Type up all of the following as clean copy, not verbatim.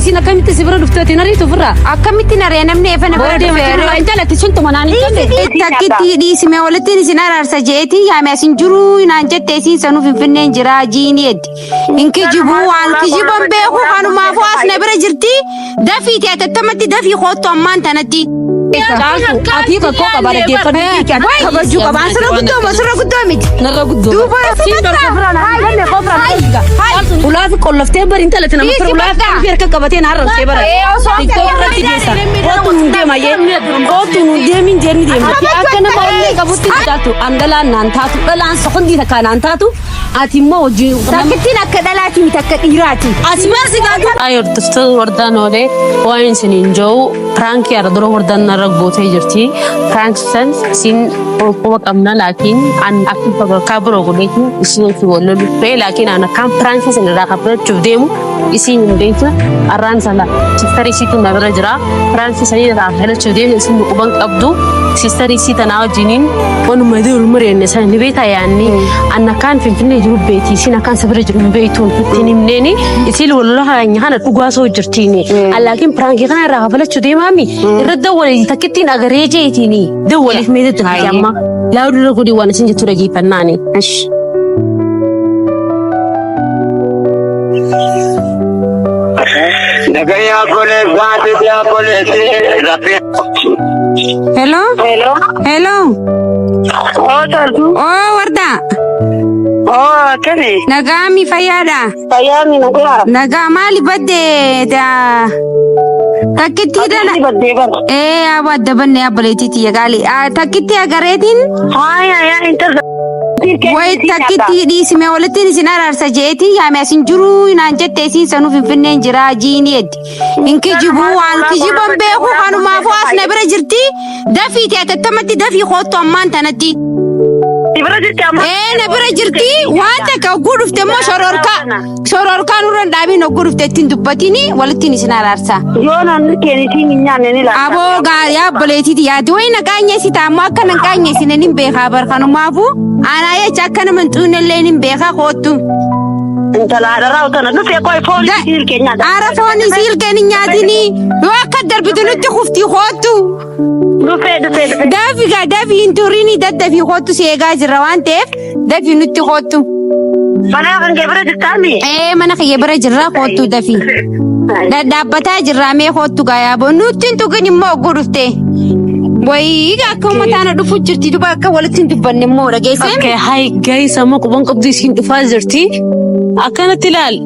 Isin akkamitti si bira dhuftee ati nariitu ofirraa? Akkamitti naree namni efa na bira Booddee dhufee matii nurraa hin jaalatti sun tuma naan hin jenne. Takkitti dhiisime walittiin isin araarsa jeetii yaame asin jiruu naan jette isiin sanuu finfinneen jira jiini eddi. Hin kijibuu waan kijiban beeku kanumaafuu as na bira jirti dafiiti atattamatti dafii koottu ammaan tanatti. Caaltu ati rakkoo qaba dhaggeeffadhu. Kabajuu qaba. Asirra guddoo moo asirra guddoo miti? Narra guddoo. Duuba Siin dhorka ofirraa naan hin jenne ofirraa naan hin Caaltu ulaafi qollaftee bari intala nama Dhiisi fira ulaafi bakka. qalbii harka qabatee na harramsee bara. Ee, osoo akka TikTok irratti geessa. Kootu nuun deema yee. Kootu nuun deemin jeenni deemna. Akka nama onnee qabutti caaltu an dhalaan naan taatu dhalaan sokondii takkaa naan taatu ati immoo wajjin. Takkittiin akka dhalaati miti akka dhiiraati. As marsi gaatu. Ay hordoftoota wardaan oolee waan isiniin jiru piraankii har'a dura wardaan narra gootee jirti. Piraankii san isin quba qabna laakiin an akka sadarkaa biroo godheetiin isin itti wal lolu ture laakiin an akkaan piraankii san irraa kaffalachuuf deemu isin hin beektu har'aan sana sistarii isiitu na bira jira. Piraankii sanii irraa kaffalachuuf deemu isin quban qabdu sistarii isii tanaa wajjiniin wanuma idil ol mari'anne sana ni beektaa yaanni an akkaan finfinnee jiru beeti isin akkaan si bira jiru hin beektuun ittiin himneeni isin wal lola kana dhugaa soo jirtiini. Laakiin piraankii kana irraa kafalachuu deemaami. Irra dawwale takkittiin agaree jeetiini. Dawwaleef meeshaa jirti amma. Laawudii irra godhi waan isin jettu dhageeffannaani. Nagayaa koleessaa biyyaa koleessee rabbi. Hello? Hello. Hello? Oo toltu. Oo wardaa. Oo akkami? Nagaami fayyaadha. Fayyaa mi nagaa? Nagaa maali badde da takkitti dhala. Akkamitti baddee bara? Ee abbo adda banne abboleettii tiyya qaali. Takkitti agareetiin Haaya yaa intala. wayi takkitti dhiisime walittiin isin araarsa jeetii yaame asin jiruu naan jette isiin sanuu finfinneen jira jiini eddi. Hin kijibuu waan kijiban beeku kanumaafuu as na bira jirti dafiiti atattamatti dafii koottu ammaan tanatti. Si bira jirti amma? Ee na bira jirti waan takka hogguu dhufte immoo shororkaa shororkaa nurra hin dhaabiin hogguu dhufte ittiin dubbatini walittiin isin araarsa. Yoo namni keenitiin hin nyaanne ni laata. Aboo gaarii abboleetiiti yaadde wayi na qaanyeessita ammoo akka na qaanyeessine nin beekaa bar kanumaafuu anaa jecha akka nama hin xuunnellee nin beekaa koottu. Intala haadha tana dhufee qoy foon isii ilkee nyaata. Aara foon isii ilkeen hin nyaatini yoo akka darbitu nutti kufti koottu. Dhufee dhufee dhufee. Dafi gaa dafi hin turini daddafii koottu si eegaa jirra waan ta'eef dafi nutti koottu. Mana kan kee bira jirtaami? Ee mana kiyya bira jirra koottu dafi. Dhadhaabbataa jirra mee koottu gaa yaaboo nutti hin tuqin immoo ogguu dhufte. Wayii gaa akka uummataana dhufu jirti duba akka walitti hin dubbanne immoo dhageessee. Okay, hi guys, amma quban qabdu isiin dhufaa jirti. Akkanatti ilaal.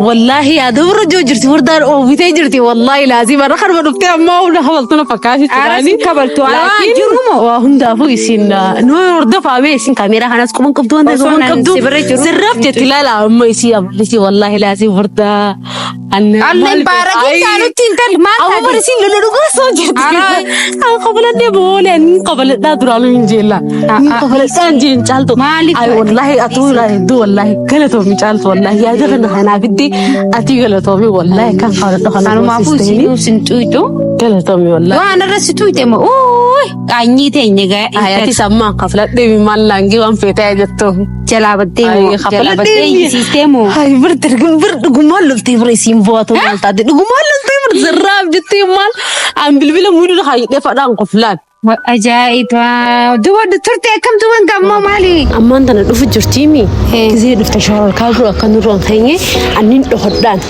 Wallaahi yaada warra jiru jirti wardaan oowwitee jirti wallaahi laazim har'a kanuma dhuftee ammaa humna kabaltu na fakkaati Aara sin kabaltu, aara waan jiru moo? Waa hundaafuu isin nu hordofaa mee isin kaameeraa kanas quban qabdu wanta Osoo quban nan qabdu si bira jiru. sirraaf jetti ilaala amma isii amalisi wallaahi laazim wardaa. Alla hin baarakin taanutti hin tal maal Amma taate? bara isin lola dhugaa soo jirti. Araa. An kafaladhee boolee ani kafaladhaa duraanuu hin jeella. Ni kafaladhaa hin jeen caaltu. Maaliif? Ay wallaahi atuu ilaa hedduu wallaahi galatoomi caaltu wallaahi yaada kana kanaa fidde atii galatoomi wallaahi kan kafaladhu kana Kanumaafuu isinuu sin xuyxu. Galatoomi wallaahi. Waan irra si xuyxe moo uuy qaanyii teenya gaa. Ay atis amma kafaladhee maal laangee waan feetee jettu. Jalaa battee moo jalaa battee hiisiistee moo. Ay bir dirgin bir dhugumaan loltee bira isiin bu'atu maal taate dhugumaan loltee bir zirraaf jettee maal an bilbila muuduu haayidhee fadhaan qoflaan. Ajaa'iba! Duba turte akkam duban gammoo maali? Ammaan tana dhufu jirtiimi. Gizee dhufte shororkaa biroo akka nurra hin keenye annin dhokodhaan.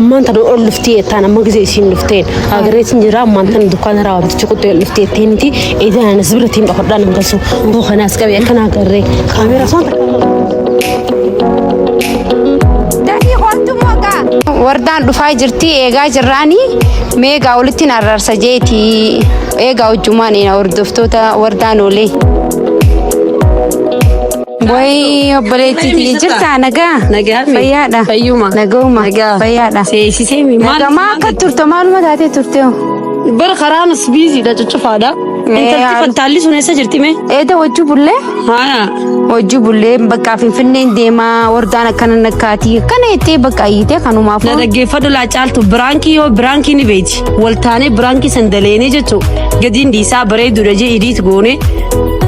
Ammaan tana ol dhuftee jettaan amma gizee isiin dhufteen. Agareetiin jira ammaan tana dukkaana irraa wantichi quxxee ol dhuftee jetteeniti eedaan anas biratiin dhokodhaan hin galchu. Koo kanaas qabee akkana agarree kaameeraa soon Dafii kottu mogaa. Wardaan dhufaa jirti eegaa jirraani meegaa walitti narrarsa jeeti eegaa hojjumaan hordoftoota wardaan oolee. Wayi obboleettii tiyya jirtaa nagaa? Nagaa mi? Fayyaadha. Fayyuma. Naguma. Nagaa. Fayyaadha. Seesisee mi? Maal? Nagaa maa akka turte maaluma taatee turte hoo? Bara karaanas biiziidha cuccufaadha. Intalti fattaalli sun eessa jirti mee? Eeda wajju bullee? Haaya. Wajju bullee bakka Finfinneen deemaa wardaan akkana nakkaatii akkana jettee bakka ayyitee kanumaaf. Na dhaggeeffadhu laa caaltu biraankii yoo biraankii ni beeti. Waltaanee biraankii san daleenee jechuu gadiin dhiisaa bareeduudha jee idiit goone.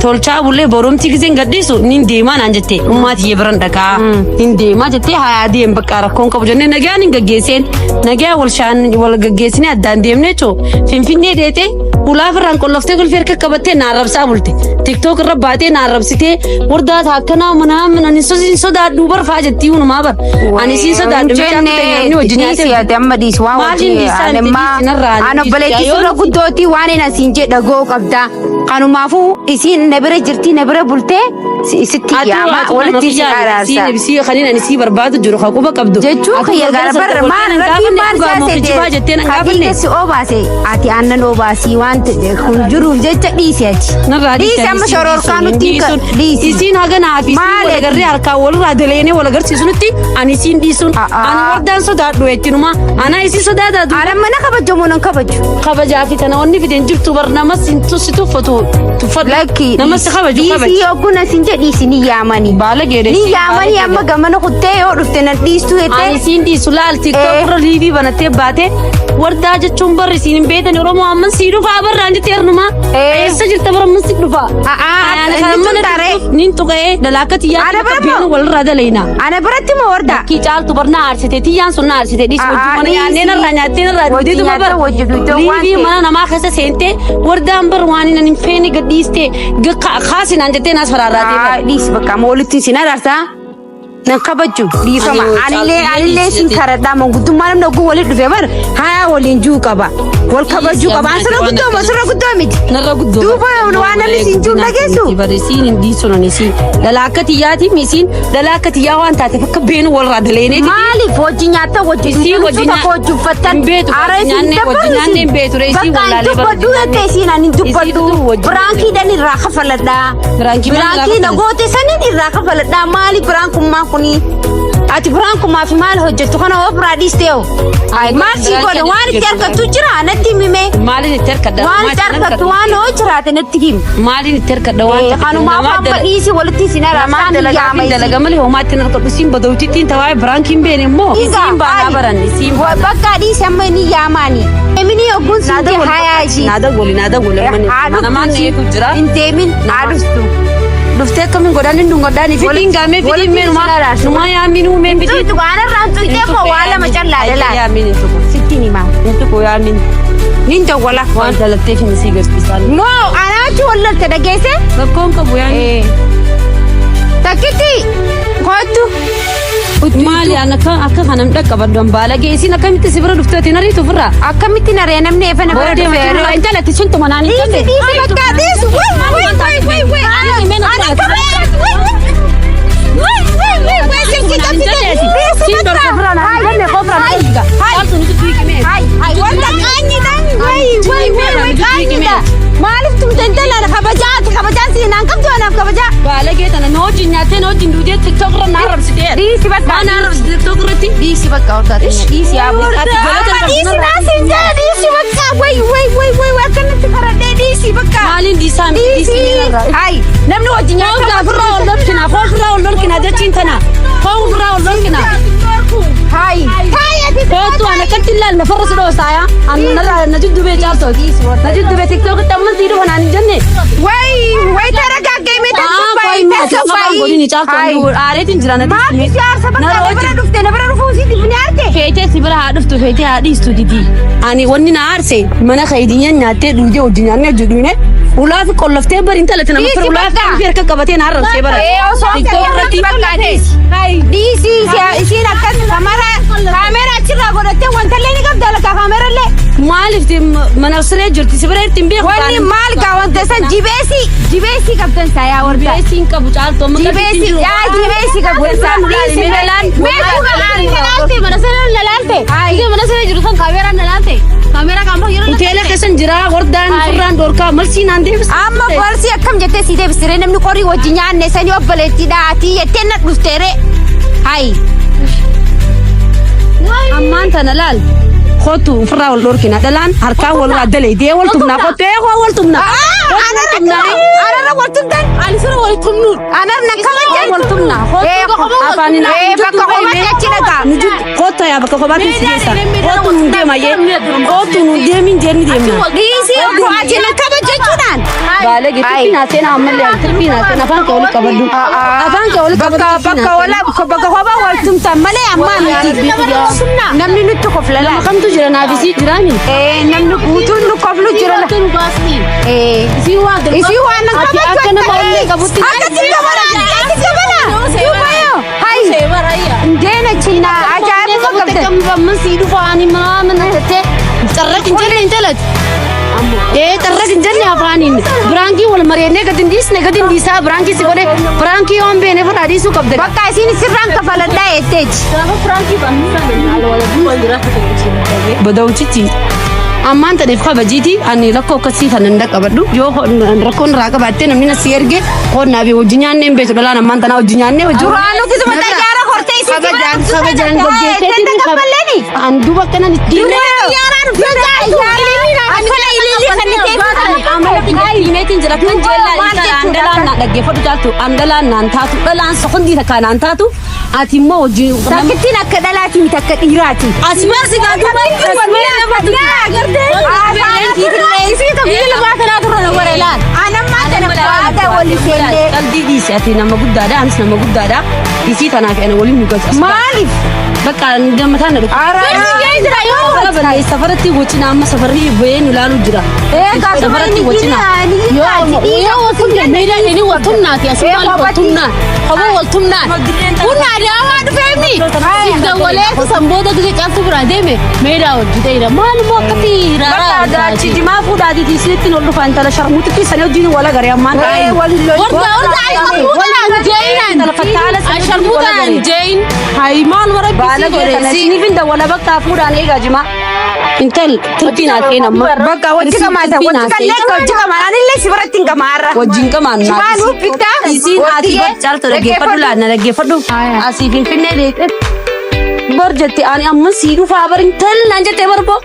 Tolchaa bullee boromtii giseen gadhiisu nin deemaa naan jette ummaa tiyya biran dhaqaa nin deemaa jettee haa deem bakka rakkoon qabu jennee nagaan hin gaggeesseen nagaa wal shaan wal gaggeessinee addaan deemnee jechuun Finfinnee deetee ulaa firraan qolloftee kolfii harka qabattee naan rabsaa bulte TikTok irra baatee naan rabsitee wardaa akkanaa manaa ani sin sodaadhu barfaa jettii hunumaa bar ani sin sodaadhu Jenne wajjin dhiisi nyaatee ati amma dhiisi waan Maaliin wajjin dhiisaa ani miti amma dhiisi narraa ani ani obboleettii dhiisi. sirra guddootii waan inni asiin jedhe dhagoo qabda. Kanumaafuu isiin na bira jirtii na bira bultee sitti yaama walitti si araarsa. Sii kanin ani sii barbaadu jiru ka quba qabdu. Jechuun kiyya gara barra maal rabbiin maal Kijibaa jettee nan gaafanne. Hadiiga si obaase ati aannan obaasii waan ta'e kun jiruuf jecha dhiisi ati. Narraa Dhiisi amma shororkaa nutti dhiisi. Isiin haga naaf isiin Maal wal agarree harkaan walirraa daleenee wal agarsiisunutti ani isiin dhiisuun ani wardaan sodaadhu jettinuma ana isiin sodaataa Ana mana kabajamoo nan kabaju. kabajaa fi tana wanni fideen jirtu bar nama si tuffatu tuffadhu. Lakki Nama si kabaju kabaji. dhiisii yookuun asin jedhe dhiisi ni yaamanii. Baala geedhe. Ni yaamanii amma gamana kuttee yoo dhufte nan dhiistuu Ani jettee. siin dhiisu laal TikTok irra liivii banattee baate wardaa jechuun barri siin hin beektan Oromoo amman sii dhufaa barraan jettee hernumaa. Eessa jirta bara amman sii dhufaa. Inni tuqxaree. Nin tuqee dalaaka tiyyaa Ana akka bira beenu moo? walirraa daleena. Ana biratti moo wardaa? Kii caaltu barna aarsite tiyyaan sun na aarsite dhiis wajjin mana nyaannee narraa nyaattee narraa Wajjin duudeetuma nyaattee, bar. wajjin duutee waan Liivii ta'e. mana namaa keessa seentee wardaan bar waan hin hin feene gadhiistee kaasinaan jettee naas faraarraatee bar. Dhiisi bakka amma walitti isin araarsaa. Nan kabaju dhiifama. Ani Anillee anillee sin dhiisi karadhaa manguddummaa namni oguu walitti dhufe bar haa waliin juu qaba. Wal kabajuu qaba. An sirra guddoo moo sirra guddoo miti. Narra guddoo. Duuba waan namni siin jiru dhageessu. Barisiin hin dhiisu nani siin. Dhalaa akka tiyyaati misiin dhalaa akka tiyyaa waan taateef akka beenu walirraa daleenee. Maaliif hojii nyaata hojii Isii hojii tokko hojii uffattan hin beektu, Ara hojii isin nyaannee- hojii dabbaru nyaannee isin. hin beektu, isii Bakka hin wallaalee bara dubbadhu hojii jettee isiin ani hin Isiitu dubbadhu. hojii Biraankiidhaan irraa kafaladhaa. Biraankii maal irraa Biraankii na kafalta? goote saniin irraa kafaladhaa. Maali biraankummaa kuni? Ati biraankummaa fi maal hojjettu kana hoo biraa dhiistee hoo? Ay, Maal sii godhe waan itti argattu jira natti himi. Maaliin itti harkadha? Waan itti argattu waan hoo jiraate natti himi. Maaliin itti harkadha waan ta'eef Kanumaaf namaa amma dala- dhiisii walitti isin namaa araarsaa ni dalagaa yaama fi isin. dalaga malee homaa ittiin harkadhu siin badawtittiin tawaa'ee biraankiin beene immoo isiin baanaa baran isiin Wa- Bakka dhiisi amma ni yaamaani. Deemini ogguun siin jee hayaa ishii. Naada goli naada goli Haa namaan dhuftu eegu jira. Hin deemin haa dhuftu. Dhuftee akkamiin godhaan hin dhungadhaan fidiin gaamee fidiin Walitti mee numaa isin araarsu. numaa yaaminuu mee fidiin. Tuqxu anarraan tuqxee koo waa lama callaa dalaal. Yaamin hin tuqu. Sittiin himaa. Hin tuqu yaamin. Nin dawwala. Waan dhalatteef hin sii garsiisaan. No anaatu wal lolte dhageesse. Rakkoon qabu yaamin. Takkitti kootu. Maali an akka akka kanan dhaqqabadhu baalagee isiin akkamitti si bira dhuftee ati nariitu ofirraa. Akkamitti naree namni efa na bira Booddee dhufee. matii intala ati sun naan hin Dhiisi jenne. dhiisi bakka dhiisi. Wai wai wai wai wai. Ana akka wai wai wai wai silkii cabsite. Dhiisi bakka. Hai. Hai hai wanta qaanyidha. Wai wai wai wai qaanyidha. Maaliif tumte intala kabajaa ati kabajaan siin naan qabdu anaaf kabajaa. Baalagee tana na wajjin nyaattee na wajjin duutee TikTok irra na arrabsitee. Dhiisi bakka. Maa na arrabsite TikTok irratti? Dhiisi bakka hordaa dhiisi yaa Ati galata Amma dhiisi naa siin jedhe dhiisi bakka. Wai wai wai wai wai akkanatti faradhee dhiisi bakka. Maaliin dhiisaa Dhiisi. Hai namni wajjin Foon nyaata. ofirraa ol lolkina foon ofirraa ol lolkina jechiin tana foon ofirraa ol lolkina. Hai. Hai ati. Kootu ana akkatti ilaali lafarra si dhoosaaya. Ani narraa na jidduu caaltooti. Na jidduu TikTok itti ammas sii dhufa naan hin jenne. Wai wai taragaagee Aa mee afaan godini caaltu aareetiin jira na Maaf si aarsa bakka na bira dhufte na bira dhufuu siiti ni aarte. Feetee si bira haa dhuftu feetee haa dhiistu didi. Ani wanni na aarse mana keediyyaan nyaattee dhuudee wajjin nyaannee hojii ulaa fi qolloftee bari intalatti nama Dhiisi fira ulaa bakka. fi harka qabatee na arrabsee bara. Ee osoo TikTok irratti bakka dhiisi. Dhiisi isiin akkas kaameraa kaameraa achirraa godhattee wanta illee ni qabda lakka kaameraa illee. Maaliif mana siree jirti si bira irratti hin beeku. Wanni maal gaa wanta san jibeesii jibeesii qabdan saa yaa warda. Jibeesiin qabu caaltu amma Jibeesii yaa jibeesii qabdan saa. Dhiisi meelaan Mee Nalaalte mana sana nalaalte. Ije mana sana jiru san kaameeraan nalaalte. Kaameeraa kan bahu yeroo Hoteela keessan jira wardaan furraan dhorkaa malsii naan deebisa. Amma borsii akkam jettee si deebisire namni qorii wajji nyaanne sanii obboleettiidha ati jettee na dhufteere. Hayi. Ammaan tana laal. Kootu ofirraa wal dhorkina dhalaan harkaan walirraa daleedee wal tumnaa kootu eegoo wal tumnaa. Anarra wal tumtan. Ani sira wal tumnuun. Anarra na kabajan. Wal tumnaa. Kootu Afaan bakka kophaatti achi dhagaa. Kootu yaa bakka kophaatti si geessa. Kootu nuun deema yee. Kootu nuun deemin jeenni deemna. Dhiisii obbo ati na kabajachuudhaan. Baalage tirfiin seenaa ammallee tirfiin seenaa afaan kee walitti qabadhu. Afaan kee walitti Bakka qabadhu. bakka wala bakka kophaa wal tumtan malee ammaa miti. Namni nutti koflala. Nama kamtu jira naaf isii jiraami. Eh, namni guutuun nu koflu jira. Eh, isii waan nan Ati akka nama onnee qabutti. Akkatti qabana, akkatti qabana. Duuba yoo. Hai. Ndeena Chiinaa ajaa'ibuma qabdan. Kamman sii dhufaani maamana jettee carraq hin jenne hin jalatti. Ee carraq hin jenne afaaniin biraankii wal mari'annee gadi hin dhiisne gadi hin dhiisaa biraankii si godhe biraankii yoon beene fudhaa dhiisuu qabda. Bakka isiin sirraan kafaladhaa jetteeti. Badawchichi ammaan tadheef kabajiiti ani rakkoo akkasii kan hin dhaqqabadhu yoo rakkoon irraa qabaattee namni na si erge qonnaa fi hojii nyaannee hin beektu dhalaan ammaan tanaa hojii nyaannee hojii. Duraanuu gisuma xayyaara hortee isin Kabajaan kabajaan gaggeesseetiin kaffalleeni. An duuba akkanan ittiin. Akkana ililli kan Himeetiin jira kan jeellaan andalaan na dhaggeeffadhu caaltu andalaan naan taatu dhalaan sokondii takka naan taatu ati immoo hojii. Takkittiin akka dhalaati miti akka dhiiraati. As marsi gaa duuba Anammaa kana baada wali seennee. Qalbii dhiisi ati nama guddaadha anis nama guddaadha isii tanaaf ana waliin nu galcha. Maaliif? Bakka gammataan na dhufa. Safaratti wacina amma safarri bahee nu ilaalu jira. Safaratti wacina. Bakka jimaa fuudhaatiiti isinitti ol dhufa intala sharmuutitti sanii wajjin wal agaree ammaan taa'ee. Hayi maal warra isiniif hin dawwala bakka fuudhaan eegaa jimaa. Intal turtiin haaseen amma. Bakka wajji qamaata wajji kallee wajji qamaan anillee si biratti hin qamaarra. Wajjin qamaan Jimaa nuuf bittaa? Isiin haati bar caaltu dhaggeeffadhu laanna dhaggeeffadhu. Asii finfinnee deeqee. Bar jette ani amma sii dhufaa bar intal naan jettee barbo.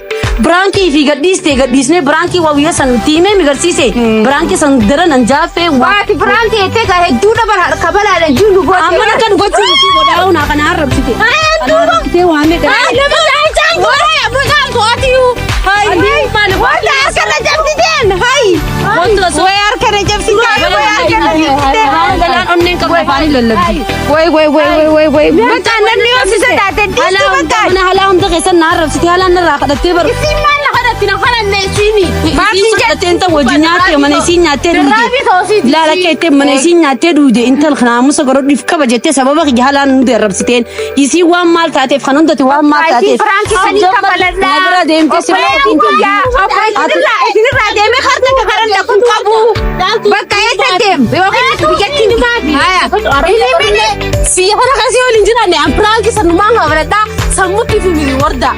Biraankii fi gadhiistee gadhiisnee biraankii waa guyyaa san tiimee migarsiise. Biraankii san dara nan jaaffee waa. Baati biraan teettee ka hedduudha bara kabalaadha jiru goote. Amma akka gochuun isii godhaa'uun haa kana arrabsite. Kana arrabsitee waamee gara. Wanta harka na cabsiteen hayi. Way harka na cabsiteen way harka na cabsiteen. Galaan onneen qabu afaanii lallabdi. Way way way way way way. Bakka namni hoosisa taate dhiistu bakka. Mana halaa hunda keessan na arrabsite halaan narraa kadhattee bar. Isiin kadhattee inta wajji nyaattee mana isiin nyaattee duude. Laala keettee mana isiin nyaattee duude intal naamusa godhadhuuf kaba jettee sababa kiyya halaan hundi arrabsiteen. Isiin waan maal taateef kan hundati waan maal Isiin taateef. firaankii sanii kafaladhaa. Na bira deemtee si Obboleettiin kiyyaa. Obboleettiin isinirraa deemee harka kafalan dhaquun qabu. Bakka eessa deem? Yookiin biyyatti haya. Biyya kana keessa yoo hin jiraanne an piraankii sanumaan kafaladhaa sammuutti fi miti warda.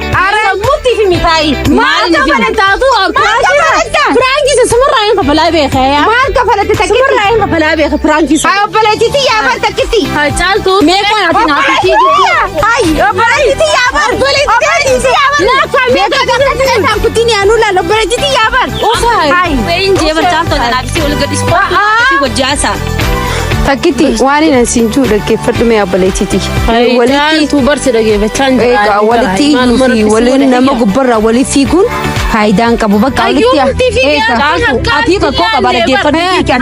Sammuutti fi mitaayi. Maal kafalataatu an Maal kafalatta? piraankii san sumarraa hin kafalaa beeka yaa. Maal kafalatte takkitti? Sumarraa hin kafalaa beeka piraankii san. Haa obboleettii yaa bar takkitti. Haa caaltu. Meeqaan ati naaf Ay, obboleettii yaa bar. Obboleettii yaa bar. Lafa Meeqa gaafatti kan kutiin yaa nula obboleettii yaa bar. Usaa. Ay. Bayin jee barcaaltu kanaaf isii wal gadhiisu wajji haasaa. Takkitti waan inni siin jiru dhaggeeffadhu mee obboleettiiti. Walitti Caaltuu barsi dhageeffachaa hin egaa walitti iyyuu fi waliin nama gubbarraa walii fiiguun faayidaa hin qabu bakka walitti. Egaa. Caaltu ati rakkoo qaba dhaggeeffadhu.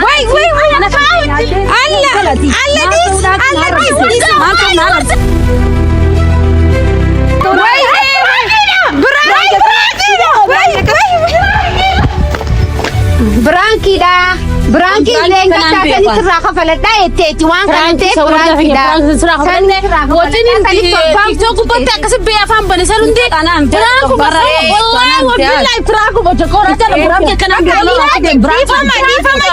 Wai wai wai. Alla alla dis alla dis. Maal qabna ala? Wai Biraankiidha. Biraankii illee gaddaa sirraa kafaladhaa jetteeti waan kana ta'eef biraankiidha. Wajjin TikTok gubbatti akkasi bee afaan bane san hundi piraankuma wallaahi wabillahi piraankuma jokoora Dhiifama dhiifama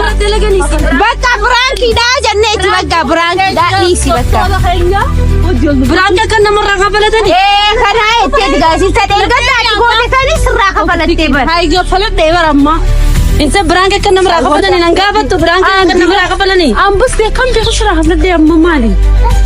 Bakka biraankiidha jenneeti bakka biraankiidha dhiisi bakka. Biraanka kan namarraa kafalatani. Ee kana jetteeti gaasii sadeen gaddaa goote sanis sirraa kafalattee bara. Haa faladhee bara ammaa. Insa prank akka namarraa kafalanii nan gaafattu prank akka namarraa kafalanii. Ambus kam beeku sirraa kafladhee amma maali?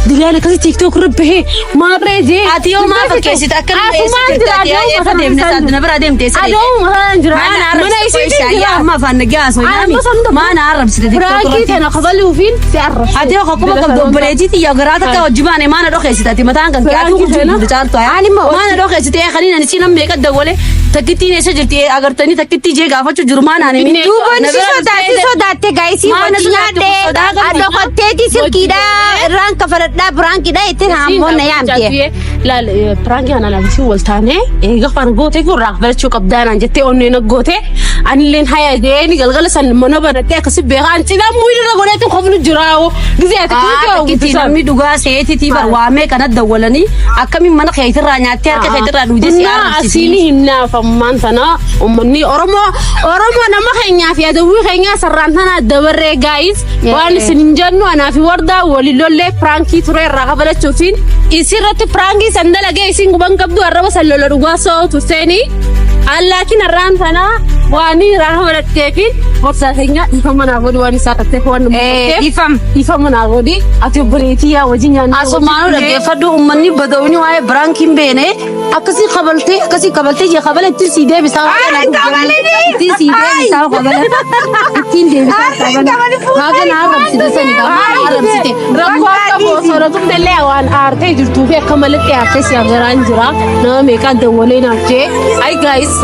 Dilaan akkasii TikTok irra bahee maarree jee. Ati yoo maa fakkeessite akka nama eessa jirti ati yaa eessa deemte saadina bira deemte eessa deemte. Adoo mataan jira. Mana isiitiin jira. Amma afaan nagaa haasoo maana arrabsite TikTok Piraankii irratti. tana kafaluufiin si arrabsu. Ati yoo akkuma qabdu obboleettii xiyya garaa takka hojii baane maana dhokeessite ati mataan kan kee ati kun caaltu maana dhokeessite kaniin ani si namni meeqa dawwale takkittiin eessa jirti agartanii takkittii jee gaafachuu jiru maana ani min. Duuban si sodaatti sodaatte gaayisii Maana wajji sodaatti nyaadhee sodaa qabdi. adokotteeti silkiidha irraan kafaladhaa biraankiidha ittiin haammoon na yaamte. Laal piraankii kana laafisii wal taanee eega afaan gootee kun raafachuu qabdaa naan jettee onneen goote anilleen haya jeeni galgala san mana banattee akkasi beekaa an cinaa muuyirra godheetu koflu jiraawo gisee ati Takkitti namni dhugaa seetitii bar waamee kana dawwalanii akkamiin mana keetirraa nyaattee harka keetirraa dhuudee si Innaa arrabsiti. asiin himnaaf ammaan tana uummanni Oromoo Oromoo nama keenyaa fi adawwii keenyaa sarraan tana dabarree gaayis waan isin hin jennu anaa fi wardaa waliin lollee piraankii ture irraa kafalachuufiin isirratti piraankii san dalagee isin guban qabdu arraba san lola dhugaa soo turteeni allaakin har'aan tana waan irraa kafalatteefin gorsaa keenya dhiifama naa godhi waan isaa irratti waan nu Dhiifama. dhiifama naa godhi ati obboleettii yaa wajjin nyaannu Asumaanuu dhaggeeffadhu uummanni badawni waa'ee piraankiin beene akkasii kabaltee akkasii kabaltee jee kabala ittiin sii deebisaa. Ittiin sii deebisaa kabala. Ittiin deebisaa kabala. Maaga na arrabsite sani maa arrabsite. Rakkoo akka osoo tumtellee waan aartee jirtuu fi akka malatti aartee si agaraan jira. Nama meeqaa dawwalee naaf jee. Ay guys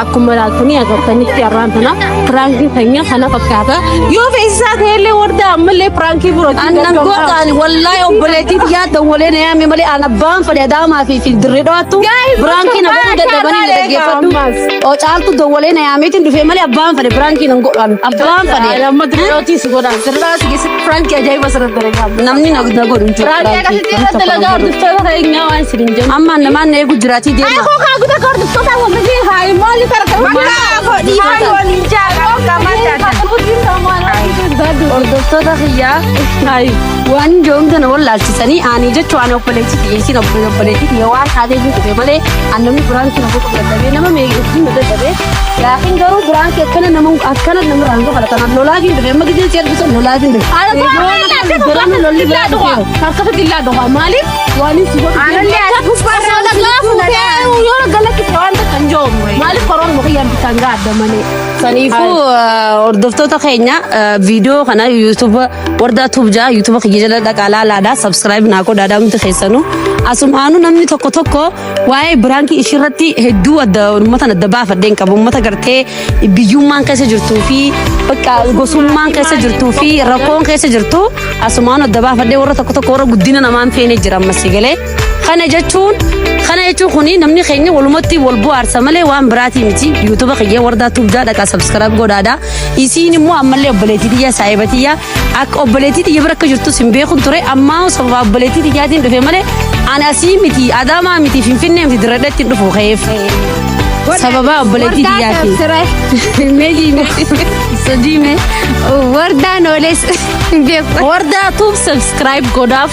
akkuma laaltanii agartanitti har'aan tana piraankiin keenya kana fakkaata. Yoo feesisaa ta'ellee warda ammallee piraankii birootti. Annan godhaan wallaahi obboleettii yaa dawwalee na yaame malee an abbaan fedhe adaamaa fi dirree dho'attu biraankii na godhuu dadhabanii na dhaggeeffadhu. O caaltu dawwalee na yaameetiin dhufee malee abbaan fedhe biraankii nan godhaan abbaan fedhe. Amma dirree si godhaan. Dirree si keessatti piraankii ajaa'iba asirratti dalagaa. Namni na godhu hin jiru. Piraankii akkasitti irratti dalagaa hordoftoota keenyaa waan isin hin jennu. Amma namaan na eegu jiraatii deema. Ay koo kaa guutaa hordoftoota waltajjii haa maali Hordoftoota kiyyaa waan joomta na wallaalchisanii ani jechuun ani obboleettii kiyya isin obboleettii kiyya waan taatee jirtu ta'e malee an namni biraankii na godhu dadhabee nama meeqii na dadhabee laakiin garuu biraankii akkana nama akkana nama irraan gofa kanaan lolaatiin dhufe amma gisee si argisan lolaatiin dhufe. Lolli lolli biraa dhufe. Harkatti illaa dhufa maaliif waan si godhu yoo galakkise waan takka hin joomu maaliif koroon mukiyyaan bitaan gaadda malee. Saniifuu hordoftoota keenya viidiyoo kana YouTube Wardaa Tube jaa YouTube kiyya jala dhaqaa laalaadha subscribe naa godhaadha hundi keessanuu asumaanuu namni tokko tokko waa'ee biraankii ishiirratti hedduu adda uummata adda baafadheen qaba uummata gartee biyyummaan keessa jirtuu fi bakka gosummaan keessa jirtuu fi rakkoon keessa jirtu asumaanuu adda baafadhee warra tokko tokko warra guddina namaan feene jira ammas galee kana jechuun kuni namni keenya walumatti wal bohaarsa malee waan biraatii miti. YouTube kiyya Wardaa Tube jaa dhaqaa subscribe godhaadha. Isiin immoo ammallee obboleettii tiyya saahiba tiyya akka obboleettii tiyya bira akka jirtus hin beekun ture ammaa sababa obboleettii tiyyaatiin dhufe malee ani asii miti Adaamaa miti Finfinnee miti Dirreedhaatti hin dhufu ka'eef. Sababa obboleettii tiyyaati. Meejiime sadiime. Wardaan ooles beeku. Wardaa Tube subscribe godhaaf.